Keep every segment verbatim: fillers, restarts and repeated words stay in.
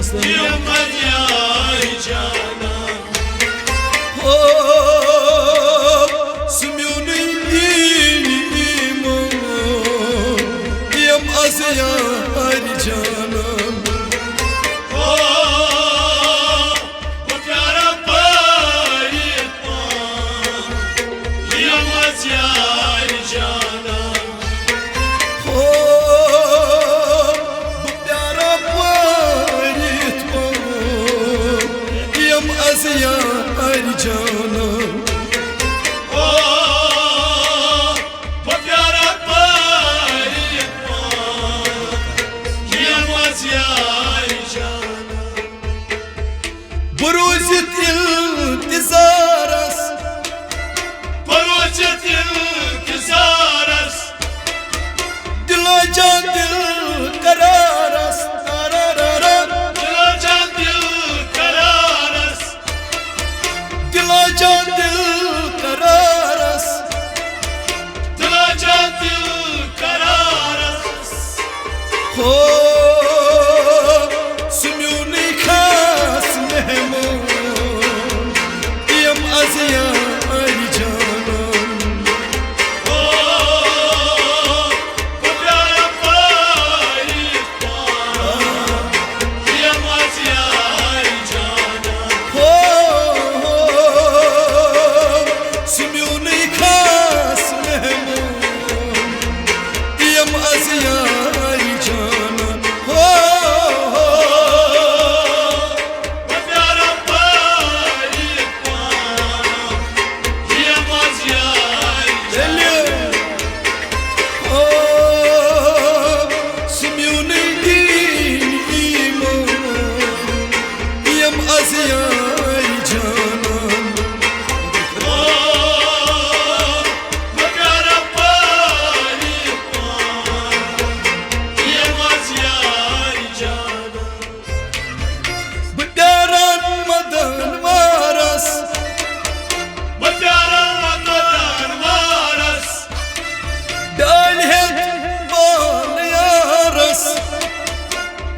یِم از یار جانان۔ ہو، سُہ میونُے دیٖن ایٖمان، یِم از یار جانان۔ ہو، بہٕ پیارٕ پٲرِتھ پان، یِم از یار جانان۔ ہو، بہٕ پیارٕ پٲرِتھ پان، یِم از یار جانان۔ ہو، بہٕ پیارٕ پٲرِتھ پان، یِم از یار جانان۔ بہٕ روٗزِتھ اِنتظارس، بہٕ روٗزِتھ اِنتظارس۔ دِلو جان دِل قرارس، تارارارا۔ دِلو جان دِل قرارس۔ دِلو جان دِل قرارس۔ دِلو جان دِل قرارس۔ ہو، سُہ میونُے خاص مہمان، یِم از یار جانان۔ ہو، بہٕ پیارٕ پٲرِتھ پان، یِم از یار جانان۔ ہو، ہو، سُہ میونُے خاص مہمان، یِم از یار جانان۔ ہو، ہو، بہٕ پیارٕ پٲرِتھ پان، یِم از یار جانان۔ او، سُہ میونُے دیٖن ایٖمان، یِم از یار جانان۔ او، بہٕ پیارٕ پٲرِتھ پان، یِم از یار جانان۔ بہٕ پیاران مدن وارس، بہٕ پیاران مدن وارس۔ ڈالہِ ہیٚتھ بال یارس۔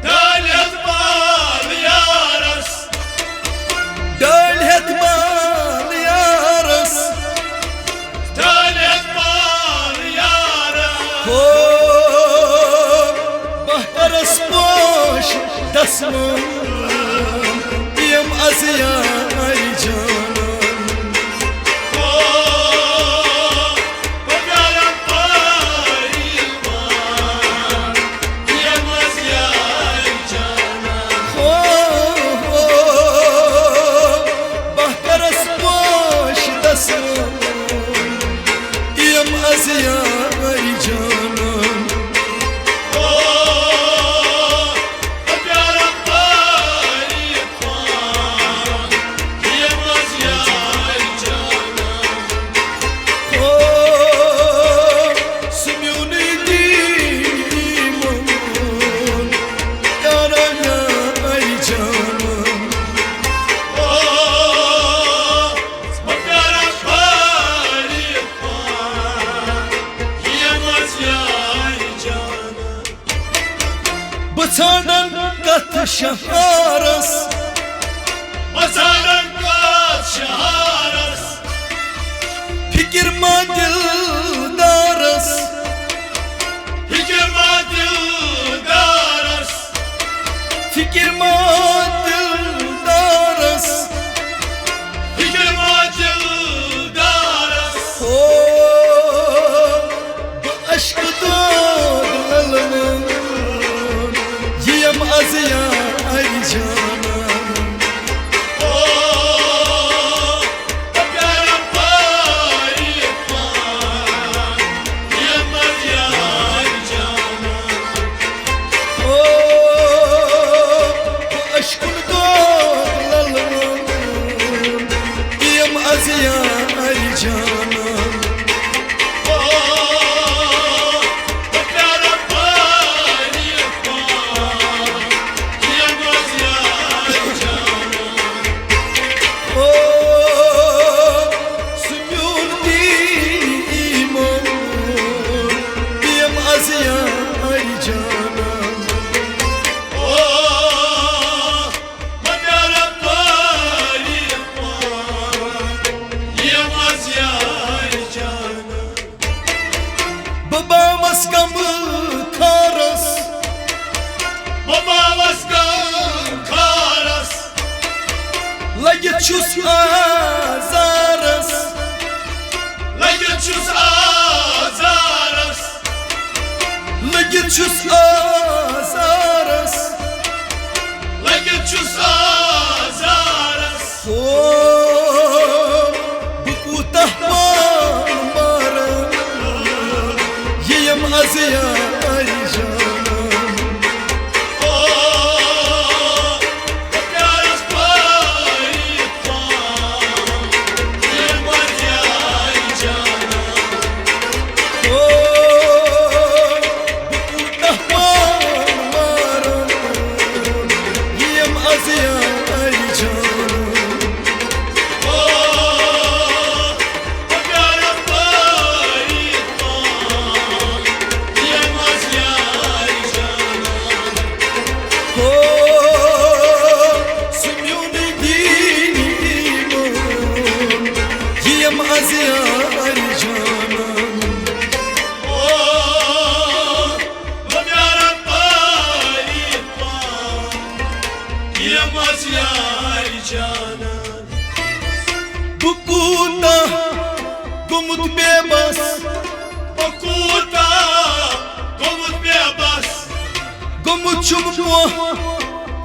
ڈالہِ ہیٚتھ بال یارس۔ ڈالہِ ہیٚتھ بال یارس۔ ڈالہِ ہیٚتھ بال یارس۔ ہو، بہترس پوش دسمان، یِم از یار جانان۔ ہو، بہترس پوش دسمان، یِم از یار جانان۔ ہو، ہو، بہترس پوش دسمان، یِم از یار جانان۔ ہو، بہترس پوش دسمان، یِم از یار جانان۔ او، سُہ میونُے دیٖن ایٖمان، یارا یار جانان۔ او، بہٕ پیارٕ پٲرِتھ پان، یِم از یار جانان۔ بہٕ ژھانڈن کتھ شہارس، بہٕ ژھانڈن کتھ شہارس۔ فکر ما دلدارس، فکر ما دلدارس۔ فکر ما دلدارس، فکر ما دلدارس۔ ہو، بہٕ اشکہٕ دود للمان، یِم از یار جانان۔ او، بہٕ پیارٕ پٲرِتھ پان، چھُس آزارس، لٔگِتھ چھُس آزارس۔ او، بہٕ کوٗتاہ پان ماران، یہِ یِم از یارِ جانان۔ او، بہٕ پیارس پٲرِتھ پان، یہِ یِم از یارِ جانان۔ او، بہٕ کوٗتاہ پان ماران، یِم از یارِ جانان۔ او، بہٕ پیارٕ پٲرِتھ پان، یِم از یارِ جانان۔ او، سُہ میون دیٖن ایٖمان، یِم از یارِ جانان۔ او، بہٕ پیارٕ پٲرِتھ پان، یِم از یارِ جانان۔ بہٕ کوٗتاہ گوٚمُت بے بس، بہٕ کوٗتاہ گوٚمُت بے بس۔ گوٚمُت چھُم موہ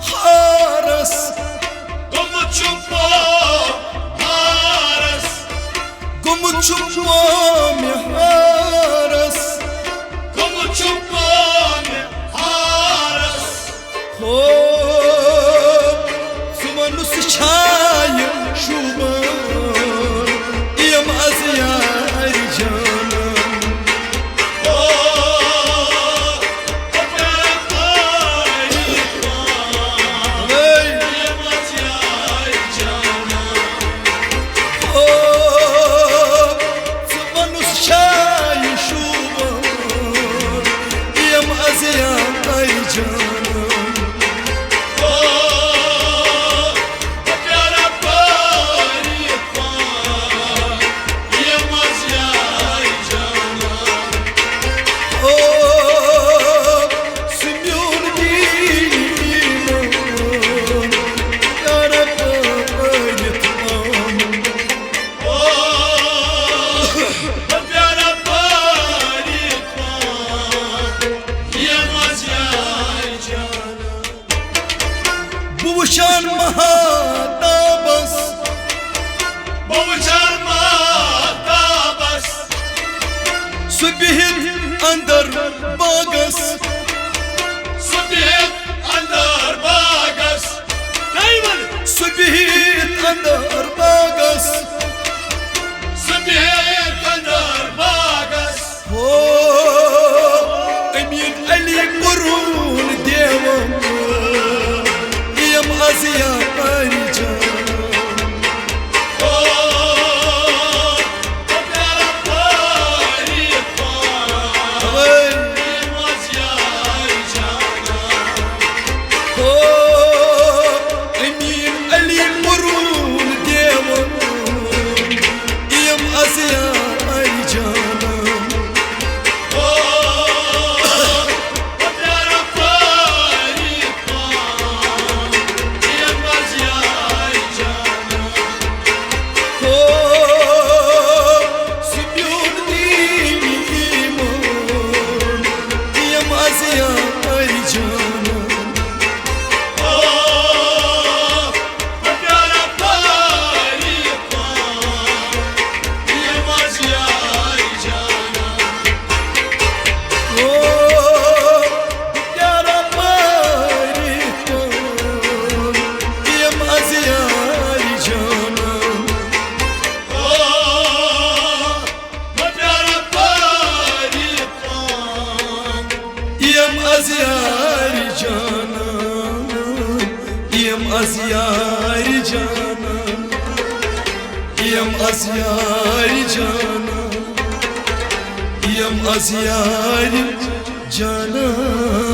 ہارس، گوٚمُت چھُم موہ ہارس۔ گوٚمُت چھُم مومہِ ہارس، گوٚمُت چھُم مومہِ ہارس۔ ہو، ژٕ وَنُس چھا یہِ شوٗبان، یِم از یارِ جانان۔ ہو، او، ژٕ وَنُس شاے شوٗبان، یِم از یارِ جانان۔ او، بہٕ پیارٕ پٲرِتھ پان، یِم از یارِ جانان۔ او، سُہ میون دیٖن ایٖمان، پیارٕ پٲرِتھ پان۔ او، پیارٕ پٲرِتھ پان، یِم از یارِ جانان۔ بہٕ وٕچھان مہتابس، بہٕ وٕچھان مہتابس۔ سُہ بِہِتھ اندر باغس، سُہ بِہِتھ اندر باغس۔ سُہ بِہِتھ اندر باغس، سُہ بِہِتھ اندر باغس۔ ہو، امیٖن علی قرون دیوان، یِم از یارِ جانان۔ او، پیارٕ پٲرِتھ پان، یِم از یارِ جانان۔ او، امیٖن علی قرون دیوان، یِم از یارِ جانان۔ او، پیارٕ پٲرِتھ پان، یِم از یارِ جانان۔ او، سُہ میون دیٖن ایٖمان، یِم از یارِ جانان۔ او، بہٕ پیارٕ پٲرِتھ پان، یِم از یارِ جانان۔ او، بہٕ پیارٕ پٲرِتھ پان، یِم از یارِ جانان۔ او، بہٕ پیارٕ پٲرِتھ پان، یِم از یارِ جانان، یِم از یارِ جانان، یِم از یارِ جانان، یِم از یارِ جانان۔